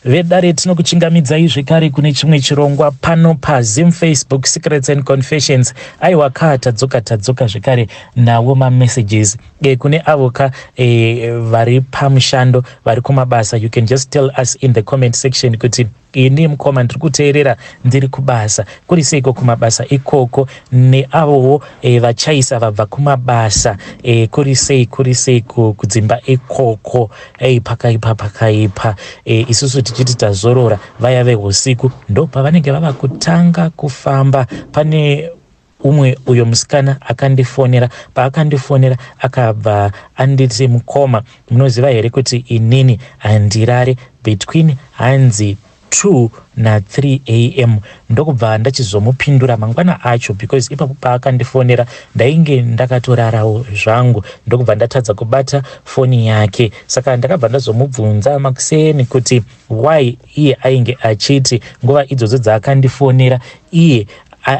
Vedare, tinokuchingamidzai zvekare kune chimwe chirongwa pano paZim Facebook Secrets and Confessions. Aiwa ka, tadzoka, tadzoka zvekare nawo mamessages kune avo ka vari pamushando, vari kumabasa. You can just tell us in the comment section kuti ini mukoma ndiri kuteerera ndiri kubasa, kuri seiko kumabasa ikoko? Neavowo vachaisa vabva kumabasa, kuri sei, kuri sei kudzimba ikoko? Ei, pakaipa, pakaipa. Isusu tichiti tazorora, vaya veusiku ndo pavanenge vava kutanga kufamba. Pane umwe uyo musikana akandifonera. Paakandifonera akabva anditi, "Mukoma, munoziva here kuti inini handirare between hanzi 2 na3 a.m.?" Ndokubva ndachizomupindura mangwana acho, because ipapo paakandifonera ndainge ndakatorarawo zvangu, ndokubva ndatadza kubata foni yake. Saka ndakabva ndazomubvunza makuseni kuti why iye ainge achiti nguva idzodzo dzaakandifonera iye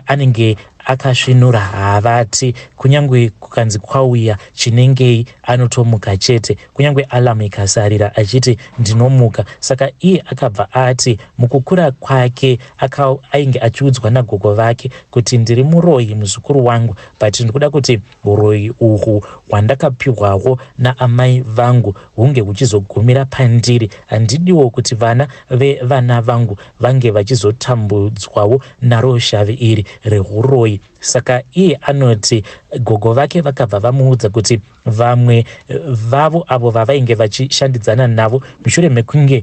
anenge akasvinura, haavati, kunyange kukanzi kwauya chinengei anotomuka chete, kunyange alarm ikasarira achiti ndinomuka. Saka iye akabva ati mukukura kwake ainge achiudzwa nagogo vake kuti ndiri muroyi, muzukuru wangu, but ndikuda kuti uroyi uhwu hwandakapiwawo naamai vangu hunge huchizogumira pandiri. Handidiwo kuti vana vevana vangu vange vachizotambudzwawo naro shavi iri reuroyi. Saka iye anoti gogo vake vakabva vamuudza kuti vamwe vavo avo vavainge vachishandidzana navo, mushure mekunge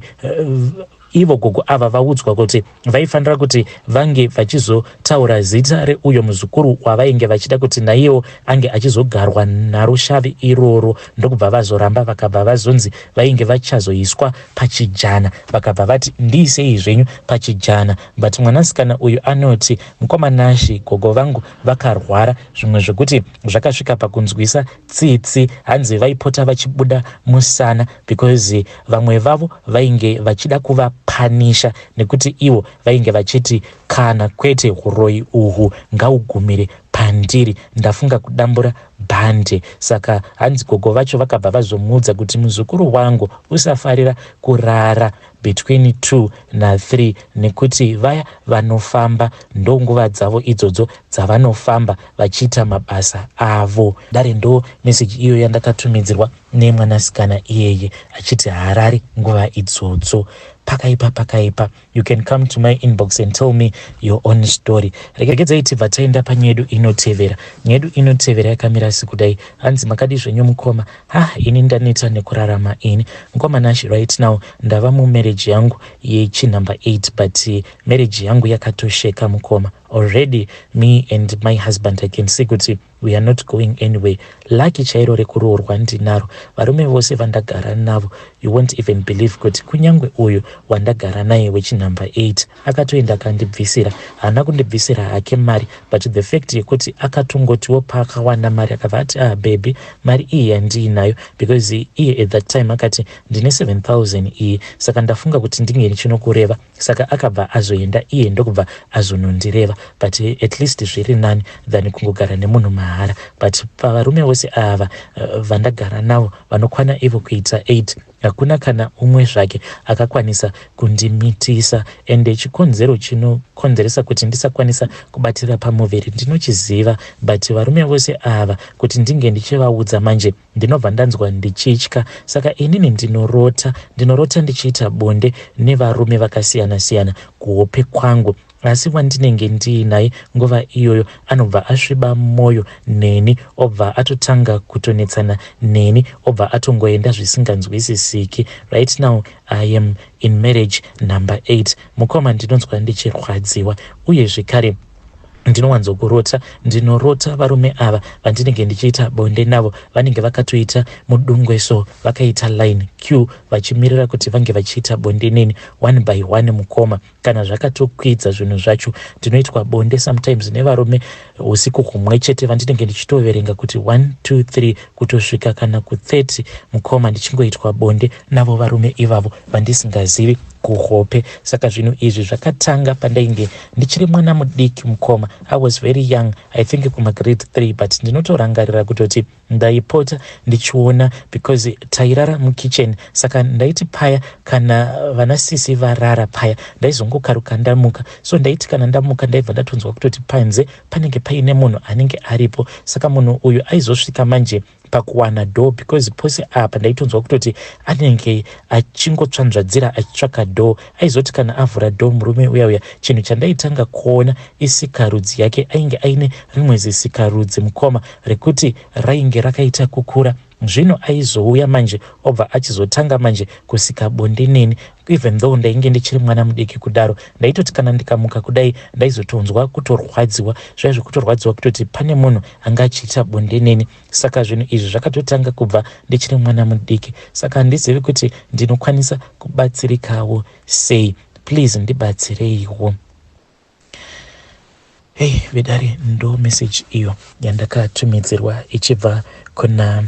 ivo gogo ava vaudzwa kuti vaifanira kuti vange vachizotaura zita reuyo muzukuru wavainge vachida kuti naiyewo ange achizogarwa naro shavi iroro, ndokubva vazoramba, vakabva vazonzi vainge vachazoiswa pachijana. Vakabva vati, "Ndiisei zvenyu pachijana." But mwanasikana uyu anoti, "Mukoma Nashi, gogo vangu vakarwara zvimwe zvekuti zvakasvika pakunzwisa tsitsi. Hanzi vaipota vachibuda musana because vamwe vavo vainge vachida kuvapanisha, nekuti ivo vainge vachiti kana kwete uroyi uhu ngaugumire pandiri, ndafunga kudambura bhande." Saka hanzi gogo vacho vakabva vazomuudza kuti, "Muzukuru wangu, usafarira kurara between 2 na3, nekuti vaya vanofamba ndonguva dzavo idzodzo dzavanofamba vachiita mabasa avo." Dare, ndo meseji iyo yandakatumidzirwa nemwanasikana iyeye achiti harari nguva idzodzo. Pakaipa, pakaipa. You can come to my inbox and tell me your own story. Regedzai tibva taenda panyedu inotevera. Nyedu inotevera yakamira sekudai. Hanzi, "Makadi zvenyu mukoma? Ha, ini ndaneta nekurarama ini, mukoma Nashi. Right now ndava mumarriage yangu yechinumber 8, but marriage yangu yakatosheka, mukoma. Already me and my husband, I can say kuti we are not going anyway. Lucky chairo rekuroorwa ndinaro. Varume vose vandagara navo, you won't even believe kuti kunyange uyu wandagara naye wechinumber 8 akatoenda akandibvisira. Haana kundibvisira hake mari, but the fact yekuti akatongotiwo paakawana mari akabva ati, 'Ah baby, mari iyi yandiinayo,' because iye at that time akati, 'Ndine 7000 iyi, saka ndafunga kuti ndinge ndichinokureva.' Saka akabva azoenda iye ndokubva azonondireva, but at least zviri nani than kungogara nemunhu mahara. But pavarume vose ava vandagara navo, vanokwana ivo kuita 8, hakuna kana umwe zvake akakwanisa kundimitisa. Ende chikonzero chinokonzeresa kuti ndisakwanisa kubatira pamuviri ndinochiziva, but varume vose ava kuti ndinge ndichivaudza manje ndinobva ndanzwa ndichitya. Saka inini ndinorota, ndinorota ndichiita bonde nevarume vakasiyana-siyana kuhope kwangu, asi wandinenge ndiinaye nguva iyoyo anobva asviba mwoyo neni, obva atotanga kutonetsana neni, obva atongoenda zvisinganzwisisiki. Right now I am in marriage number 8. Mukoma, ndinonzwa ndichirwadziwa, uye zvekare ndinowanzokurota, ndinorota varume ava vandinenge ndichiita bonde navo vanenge vakatoita mudungwe so, vakaita line queue, vachimirira kuti vange vachiita bonde neni one by one. Mukoma, kana zvakatokwidza zvinhu zvacho, ndinoitwa bonde sometimes nevarume usiku humwe chete vandinenge ndichitoverenga kuti 1 2 3 kutosvika kana ku30, mukoma, ndichingoitwa bonde navo varume ivavo vandisingazivi. Kuhope. Saka zvinhu izvi zvakatanga pandainge ndichiri mwana mudiki mukoma. I was very young, I think kumagrade 3, but ndinotorangarira kutoti ndaipota ndichiona because tairara mukitchen. Saka ndaiti paya kana vanasisi varara paya, ndaizongokaruka ndamuka. So ndaiti kana ndamuka, ndaibva ndatonzwa kutoti panze panenge paine munhu anenge aripo. Saka munhu uyu aizosvika manje pakuwana door, because pose apa ndaitonzwa kutoti anenge achingotsvanzvadzira achitsvaka door. Aizoti kana avhura door murume uya uya, chinhu chandaitanga kuona isikarudzi yake. Ainge aine rimwe zisikarudzi mukoma, rekuti rainge rakaita kukura. Zvino aizouya manje, obva achizotanga manje kusika bonde neni. Even though ndainge ndichiri mwana mudiki kudaro, ndaitoti kana ndikamuka kudai, ndaizotonzwa kutorwadziwa zvai zvekutorwadziwa kutoti pane munhu anga achiita bonde neni. Saka zvinhu izvi zvakatotanga kubva ndichiri mwana mudiki. Saka handizivi kuti ndinokwanisa kubatsirikawo sei. Please ndibatsireiwo. Hei vedare, ndo message iyo yandakatumidzirwa ichibva kuna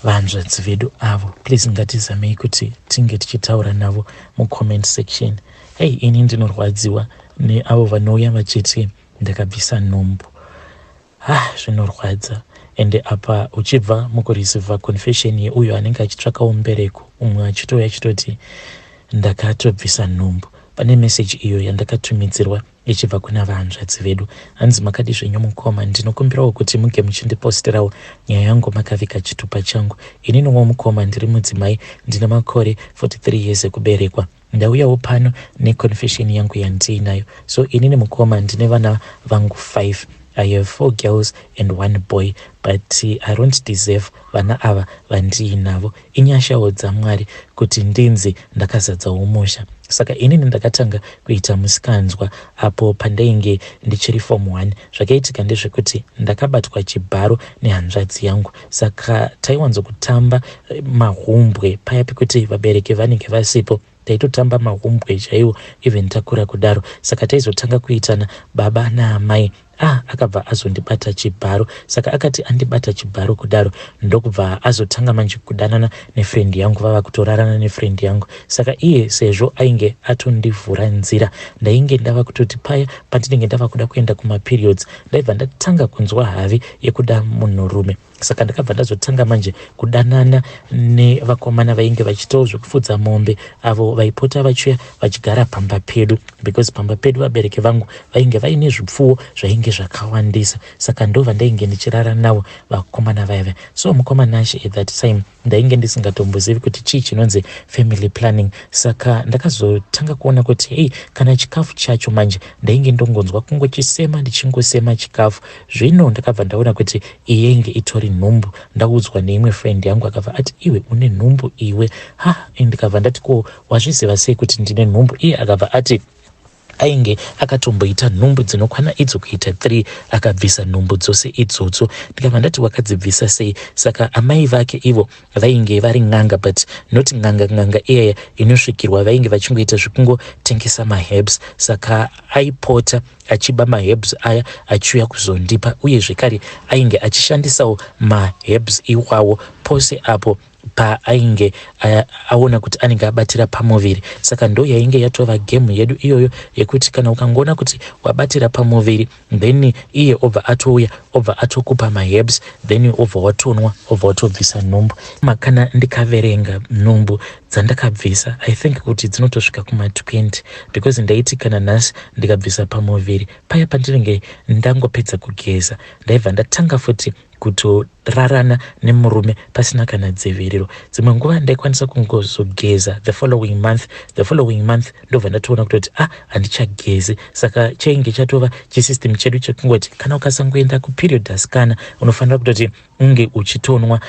vanzvadzi vedu avo. Please ngatizamei kuti tinge tichitaura navo mucomment section. Hei, ini ndinorwadziwa neavo vanouya vachiti ndakabvisa nhumbu. Ah, zvinorwadza. Ende apa uchibva mukureceiva confession yeuyo anenge achitsvakawo mubereko, umwe achitouya achitoti ndakatobvisa nhumbu. Pane message iyo yandakatumidzirwa ichibva kuna vahanzvadzi vedu. Hanzi, "Makadi zvenyu mukoma? Ndinokumbirawo kuti muge muchindiposterawo nyaya yangu makavika chitupa changu. Ininiwo mukoma ndiri mudzimai, ndine makore 43 years ekuberekwa. Ndauyawo pano neconfession yangu yandiinayo. So inini mukoma ndine vana vangu 5. I have four girls and one boy, but I don't deserve vana ava vandiinavo. Inyashawo dzaMwari kuti ndinzi ndakazadzawo musha. Saka inini ndakatanga kuita musikanzwa apo pandainge ndichiri form 1. Zvakaitika ndezvekuti ndakabatwa chibharo nehanzvadzi yangu. Saka taiwanzokutamba mahumbwe paya pekuti vabereki vanenge vasipo. Taitotamba mahumbwe chaiwo even takura kudaro. Saka taizotanga kuitana baba naamai. Ah, akabva azondibata chibharo. Saka akati andibata chibharo kudaro, ndokubva azotanga manje kudanana nefriend yangu, vava kutorarana nefriend yangu. Saka iye sezvo ainge atondivhura nzira, ndainge ndava kutoti paya pandinenge ndava kuda kuenda kumaperiods, ndaibva ndatanga kunzwa havi yekuda munhurume. Saka ndakabva ndazotanga manje kudanana nevakomana vainge vachiitawo zvekufudza mombe, avo vaipota vachiuya vachigara pamba pedu, because pamba pedu vabereki vangu vainge vaine zvipfuwo zvainge zvakawandisa. Saka ndo vandainge ndichirara navo vakomana vaiva. So mukomana Ashe, at that time ndainge ndisingatombozivi kuti chii chinonzi family planning. Saka ndakazotanga kuona kuti hei, kana chikafu chacho manje ndainge ndongonzwa kungochisema, ndichingosema chikafu. Zvino ndakabva ndaona kuti iyainge itori nhumbu. Ndaudzwa neimwe friend yangu, akabva ati, 'Iwe une nhumbu iwe.' Ha, ndikabva ndati, 'Ko wazviziva sei kuti ndine nhumbu?' Iye akabva ati ainge akatomboita nhumbu dzinokwana idzo kuita 3, akabvisa nhumbu dzose idzodzo. Ndikabva ndati, 'Wakadzibvisa sei?' Saka amai vake ivo vainge vari n'anga, but not n'anga n'anga iyaya inosvikirwa. Vainge vachingoita zvekungotengesa maherbs. Saka aipota achiba maherbs aya achiuya kuzondipa, uye zvekare ainge achishandisawo maherbs iwawo pose apo paainge aona kuti anenge abatira pamuviri. Saka ndo yainge yatova game yedu iyoyo yekuti kana ukangoona kuti wabatira pamuviri, then iye obva atouya, obva atokupa maherbs, then obva watonwa, obva watobvisa nhumbu. Kana ndikaverenga nhumbu dzandakabvisa, I think kuti dzinotosvika kuma20, because ndaiti kana nhasi ndikabvisa pamuviri, paya pandinenge ndangopedza kugeza, ndaibva ndatanga futi kutorarana nemurume pasina kana dziviriro. Dzimwe nguva ndaikwanisa kungozogeza the following month. The following month ndobva ndatoona kutoti, ah, handichagezi. Saka chainge chatova chisystem chedu chekungoti kana ukasangoenda kuperiod asikana, unofanira kutoti unge uchitonwa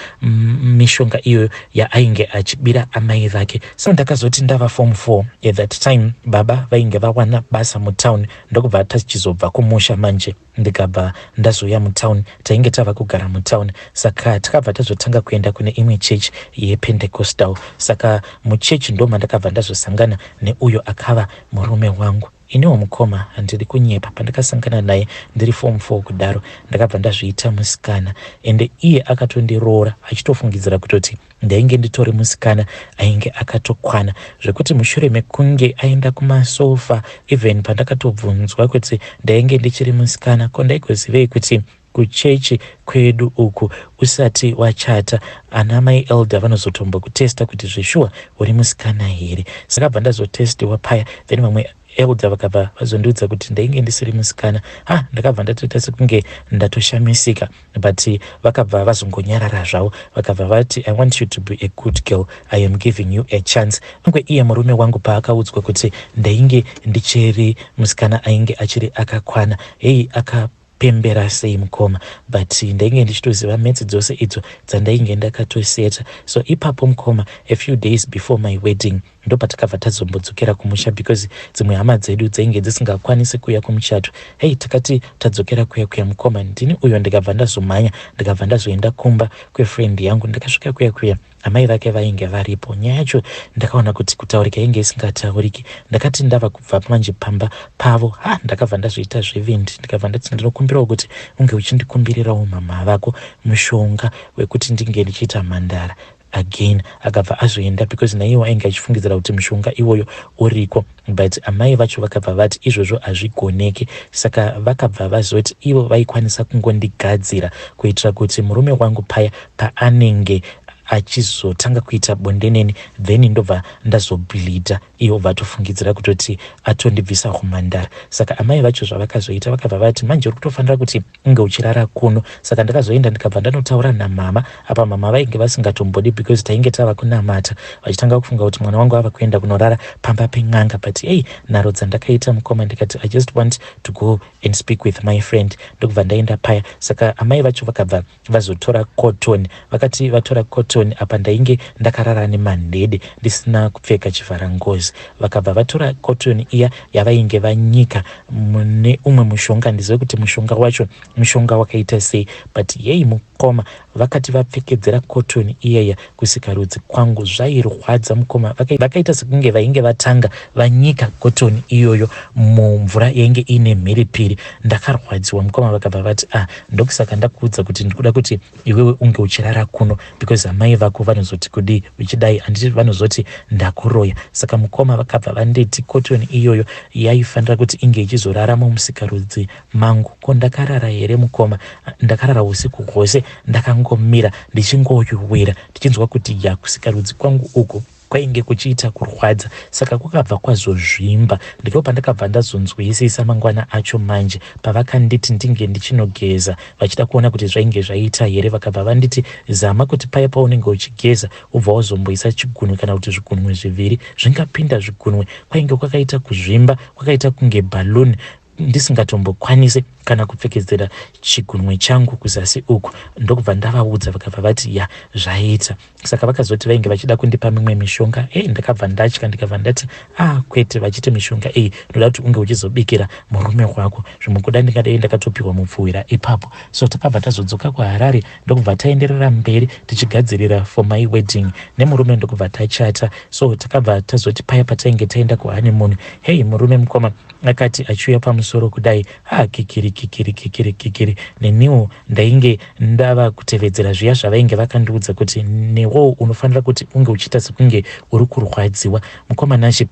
mishonga iyoyo yaainge achibira amai vake. So ndakazoti ndava form 4, at that time baba vainge vawana basa mutown, ndokubva tachizobva kumusha manje, ndikabva ndazouya mutown. Tainge tava kugara mutown. Saka takabva tazotanga kuenda kune imwe chechi yePentecostal. Saka muchechi ndo mandakabva ndazosangana neuyo akava murume wangu. Iniwo mukoma handidi kunyepa pandakasangana naye ndiri form 4 kudaro ndakabva ndazviita musikana ende iye akatondiroora achitofungidzira kutoti ndainge nditori musikana ainge akatokwana zvekuti mushure mekunge aenda kumasofa even pandakatobvunzwa kuti ndainge ndichiri musikana ko ndaigozivei kuti kuchechi kwedu uku usati wachata ana mai elder vanozotombokutesta kuti zveshuwa uri musikana here. Sakabva ndazotestiwa paya then vamwe elder vakabva vazondiudza kuti ndainge ndisiri musikana. Ha, ndakabva ndatoita sekunge ndatoshamisika but vakabva vazongonyarara zvavo vakabva vati, "I want you to be a good girl. I am giving you a chance." Ngwe iye murume wangu paakaudzwa kuti ndainge ndichiri musikana ainge achiri akakwana, hei, akapembera sei mukoma. But ndainge ndichitoziva maths dzose idzo dzandainge ndakatoseta. So ipapo mukoma, a few days before my wedding, ndopatakabva tazombodzokera kumusha because dzimwe hama dzedu dzainge dzisingakwanisi kuuya kumuchato. Hei, takati tadzokera kuya kuya mukoma, ndini uyo ndikabva ndazomhanya, ndikabva ndazoenda kumba kwefriend yangu. Ndakasvika kuya kuya, amai vake vainge varipo. Nyaya yacho ndakaona kuti kutaurika inge isingatauriki. Ndakati ndava kubva manje pamba pavo, ha, ndakabva ndazviita zvevindi. Ndikabva ndati ndinokumbirawo kuti unge uchindikumbirirawo mama vako mushonga wekuti ndinge ndichiita mhandara again. Akabva azoenda because naiwo ainge achifungidzira kuti mushonga iwoyo uriko, but amai vacho vakabva vati izvozvo hazvigoneki. Saka vakabva vazoti ivo vaikwanisa kungondigadzira kuitira kuti murume wangu paya paanenge achizotanga kuita bonde neni, then ndobva ndazobleeda, ivo vatofungidzira kutoti atondibvisa humhandara. Saka amai vacho zvavakazoita, vakabva vati manje uri kutofanira kuti unge uchirara kuno. Saka ndakazoenda, ndikabva ndanotaura namama. Apa mama vainge vasingatombodi because tainge tava kunamata, vachitanga kufunga kuti mwana wangu ava kuenda kunorara pamba pen'anga. But ei, nharo dzandakaita mukoma, ndikati, "I just want to go and speak with my friend." Ndokubva ndaenda paya. Saka amai vacho vakabva vazotora cotton. Vakati vatora cotton, apa ndainge ndakarara nemandede, ndisina kupfeka chivharangozi. Vakabva vatora cotton iya yavainge vanyika mune umwe mushonga. Ndizive kuti mushonga wacho mushonga wakaita sei, but yei mukoma, vakati vapfekedzera cotton iyaya kusikarudzi kwangu, zvairwadza mukoma. Vakaita sekunge vainge vatanga vanyika cotton iyoyo mumvura yainge iine mhiripiri. Ndakarwadziwa mukoma. Vakabva vati, "Ah, ndokusaka ndakuudza kuti ndikuda kuti iwewe unge uchirara kuno, because amai vako vanozoti kudii uchidai? Handiti vanozoti ndakuroya?" Saka mukoma, vakabva vanditi cotton iyoyo yaifanira kuti inge ichizorara mumusikarudzi mangu. Ko ndakarara here mukoma? Ndakarara usiku hwose ndakangomira, ndichingoyuwira, ndichinzwa kuti ya, kusikarudzi kwangu uku kwainge kuchiita kurwadza. Saka kwakabva kwazozvimba. Ndipo pandakabva ndazonzwisisa mangwana acho manje pavakanditi ndinge ndichinogeza, vachida kuona kuti zvainge zvaita here. Vakabva vanditi, "Zama kuti paya paunenge uchigeza ubva wazomboisa chigunwe kana kuti zvigunwe zviviri zvingapinda." Zvigunwe kwainge kwakaita kuzvimba, kwakaita kunge balloon, ndisingatombokwanisi kana kupfekedzera chigunwe changu kuzasi uku. Ndokubva ndavaudza, vakabva vati, "Ya, zvaita." Saka vakazoti vainge vachida kundipa mimwe mishonga. Ei, ndakabva ndatya, ndikabva ndati, "A ah, kwete." Vachiti mishonga iyi ndoda kuti unge uchizobikira murume wako. Zvimwe kuda ndingadai ndakatopiwa mupfuwira ipapo. So takabva tazodzoka kuHarare, ndokubva taenderera mberi tichigadzirira for my wedding nemurume, ndokubva tachata. So takabva tazoti paya patainge taenda kuhoneymoon, hei, murume mukoma akati achiuya pamusoro kudai, ha, kikiri kikiri kikiri kikiri. Neniwo ndainge ndava kutevedzera zviya zvavainge vakandiudza kuti newo unofanira kuti unge uchiita sekunge uri kurwadziwa. Mukoma Nashe,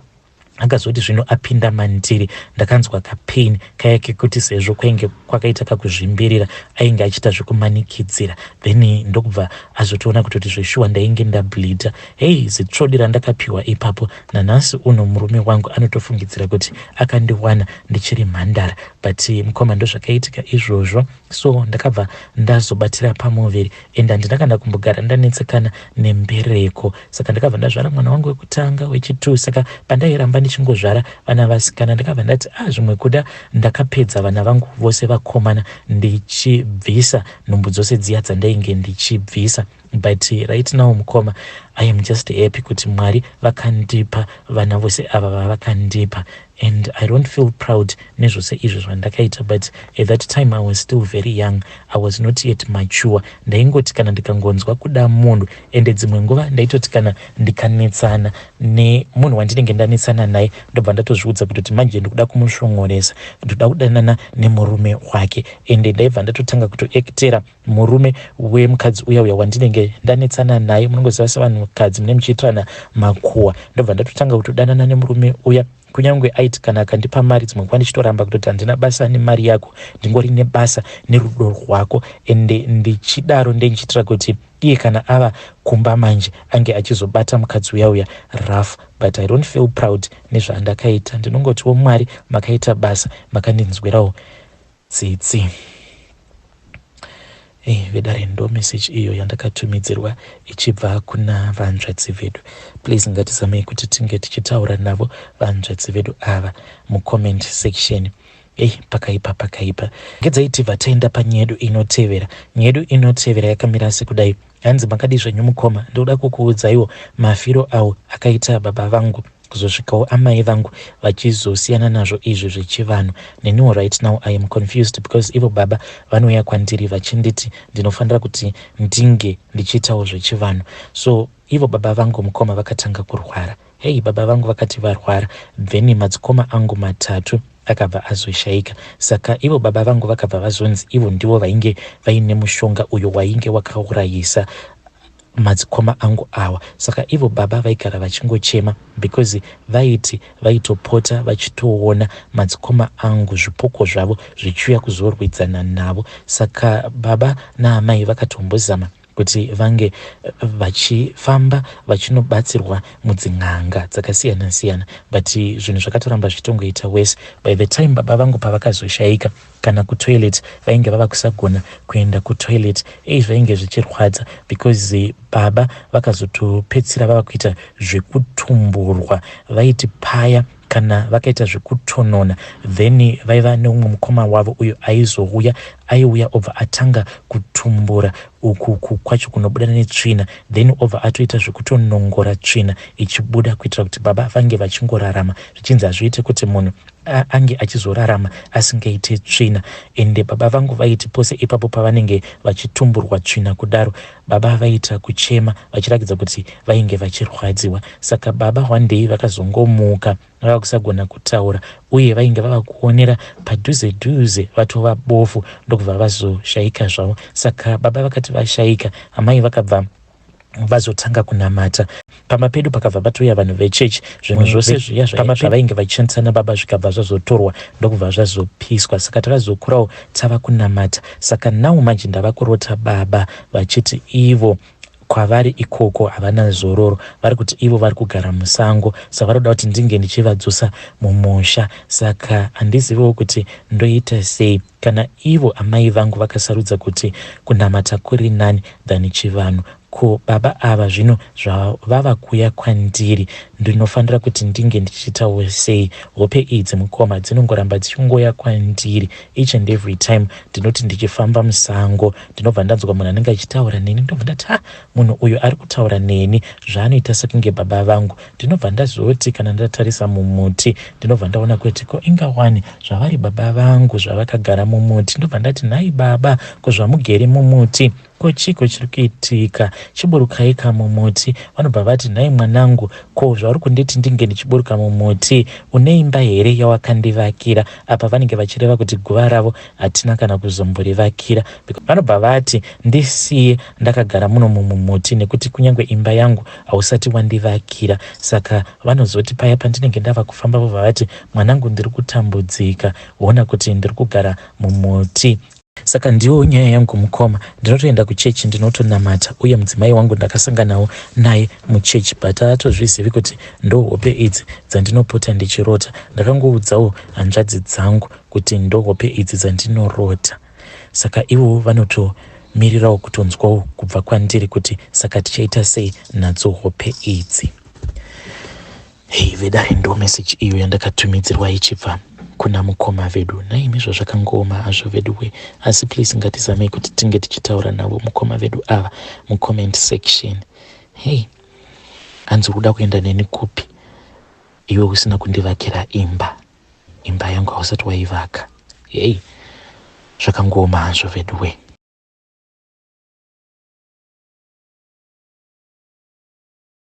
akazoti zvino apinda mandiri, ndakanzwa kapain kaya kekuti sezvo kwainge kwakaita kakuzvimbirira, ainge achiita zvekumanikidzira. Then ndokubva azotoona kutoti zveshuwa ndainge ndableeda. Hei, zitsvodi randakapiwa ipapo, nanhasi uno murume wangu anotofungidzira kuti akandiwana ndichiri mhandara. But mukoma, ndozvakaitika izvozvo. So ndakabva ndazobatira pamuviri and handina kana kumbogara ndanetsekana nembereko. Saka ndakabva ndazvara mwana wangu wekutanga, wechi2. Saka pandairamba ndichingozvara vana vasikana, ndakabva ndati, "A ah, zvimwe kuda ndakapedza vana vangu vose vakomana, ndichibvisa nhumbu dzose dziya dzandainge ndichibvisa." But right now, mukoma, I am just happy kuti Mwari vakandipa vana vose ava vavakandipa, and I don't feel proud nezvose izvo zvandakaita. But at that time I was still very young, I was not yet mature. Ndaingoti kana ndikangonzwa kuda munhu, ende dzimwe nguva ndaitoti kana ndikanetsana nemunhu wandinenge ndanetsana naye, ndobva ndatozviudza kutoti manje ndikuda kumushongoresa, ndoda kudanana nemurume wake. Ende ndaibva ndatotanga kutoactera murume wemukadzi uya uya wandinenge ndanetsana naye. Munongoziva sevanhukadzi mune muchiitirana makuhwa. Ndobva ndatotanga kutodanana nemurume uya, kunyange aiti kana akandipa mari, dzimwe nguva ndichitoramba kutoti handina basa nemari yako, ndingori nebasa nerudo rwako. Ende ndichidaro ndendichiitira kuti iye kana ava kumba manje ange achizobata mukadzi uya uya rough. But I don't feel proud nezvandakaita. Ndinongotiwo Mwari makaita basa, makandinzwirawo tsitsi. Hey, vedare, ndo message iyo yandakatumidzirwa ichibva kuna vanzvadzi vedu. Please, ngatizamei kuti tinge tichitaura navo vanzvadzi vedu ava mucomment section. Ei, pakaipa, pakaipa. Ngedzai tibva taenda panyaya yedu inotevera. Nyaya yedu inotevera yakamira sekudai. Hanzi, "Makadi zvenyu mukoma? Ndoda kukuudzaiwo mafiro awo akaita baba vangu kuzosvikawo amai vangu vachizosiyana nazvo izvi zvechivanhu. Neniwo right now I am confused because ivo baba vanouya kwandiri vachinditi ndinofanira kuti ndinge ndichiitawo zvechivanhu. So ivo baba vangu, mukoma, vakatanga kurwara. Hei, baba vangu vakati varwara, then madzikoma angu matatu akabva azoshayika. Saka ivo baba vangu vakabva vazonzi ivo ndivo vainge vaine mushonga uyo wainge wakaurayisa madzikoma angu awa. Saka ivo baba vaigara vachingochema because vaiti vaitopota vachitoona madzikoma angu, zvipoko zvavo zvichiuya kuzorwidzana navo. Saka baba naamai vakatombozama kuti vange vachifamba vachinobatsirwa mudzin'anga dzakasiyana siyana, but zvinhu zvakatoramba zvichitongoita worse. By the time baba vangu pavakazoshayika, kana kutoilet vainge vava kusagona kuenda kutoilet. Ei, zvainge zvichirwadza because baba vakazotopedzisira vava kuita zvekutumburwa. Vaiti paya kana vakaita zvekutonona, then vaiva neumwe mukoma wavo uyo aizouya, aiuya obva atanga kutumbura uku kwacho kunobuda netsvina, then obva atoita zvekutonongora tsvina ichibuda kuitira kuti baba vange vachingorarama, zvichinzi hazviite kuti munhu ange achizorarama asingaite tsvina. Ende baba vangu vaiti pose ipapo pavanenge vachitumburwa tsvina kudaro, baba vaita kuchema vachiratidza kuti vainge vachirwadziwa. Saka baba one day vakazongomuka vava kusagona kutaura, uye vainge vava kuonera padhuze dhuze, vatova bofu, ndokubva vazoshayika zvavo. Saka baba vakati vashayika, amai vakabva vazotanga kunamata pamba pedu. Pakabva patouya vanhu vechechi, zvinhu zvose zviya zvavainge vachishandisa nababa zvikabva zvazotorwa, ndokubva zvazopiswa. Saka takazokurawo tava kunamata. Saka now manje ndava kurota baba vachiti ivo kwavari ikoko havana zororo. Vari kuti ivo vari kugara musango, saka vari kuda kuti ndinge ndichivadzosa mumusha. Saka handiziviwo kuti ndoita sei kana ivo amai vangu vakasarudza kuti kunamata kuri nani than chivanhu. Ko baba ava zvino zvavava kuya kwandiri, ndinofanira kuti ndinge ndichiitawo sei? Hope idzi, mukoma, dzinongoramba dzichingoya kwandiri each and every time. Ndinoti ndichifamba musango, ndinobva ndanzwa munhu anenge achitaura neni. Ndobva ndati, 'Ha, munhu uyu ari kutaura neni, zvaanoita sekunge baba vangu.' Ndinobva ndazoti kana ndatarisa mumuti, ndinobva ndaona kuti ko ingawani zvavari baba vangu zvavakagara mumuti. Ndobva ndati, 'Nhai baba, ko zvamugere mumuti, ko chiko chiri kuitika? Chiburukai kamumuti.' Vanobva vati, 'Nhai mwanangu, ko zvauri kunditi ndinge ndichiburuka mumuti, une imba here yawakandivakira?' Apa vanenge vachireva kuti guva ravo hatina kana kuzomborivakira. Vanobva vati ndisiye ndakagara muno mumuti nekuti kunyange imba yangu hausati wandivakira. Saka vanozoti paya pandinenge ndava kufamba, vobva vati, 'Mwanangu, ndiri kutambudzika, ona kuti ndiri kugara mumuti.' Saka ndiwo nyaya yangu, mukoma. Ndinotoenda kuchechi, ndinotonamata, uye mudzimai wangu ndakasanganawo naye muchechi, but haatozvizivi kuti ndo hope idzi dzandinopota ndichirota. Ndakangoudzawo hanzvadzi dzangu kuti ndo hope idzi dzandinorota. Saka ivowo vanotomirirawo kutonzwawo kubva kwandiri kuti saka tichaita sei nadzo hope idzi." Hei, vedare, ndo meseji iyo yandakatumidzirwa ichibva kuna Kuna mukoma vedu nhaimi, zvazvakangooma hazvo vedu we, asi please ngatizamei kuti tinge tichitaura navo mukoma vedu ava mucomment section. Hei, hanzi uri kuda kuenda neni kupi iwe usina kundivakira imba? Imba yangu hausati waivaka. Hei, zvakangooma hazvo vedu we.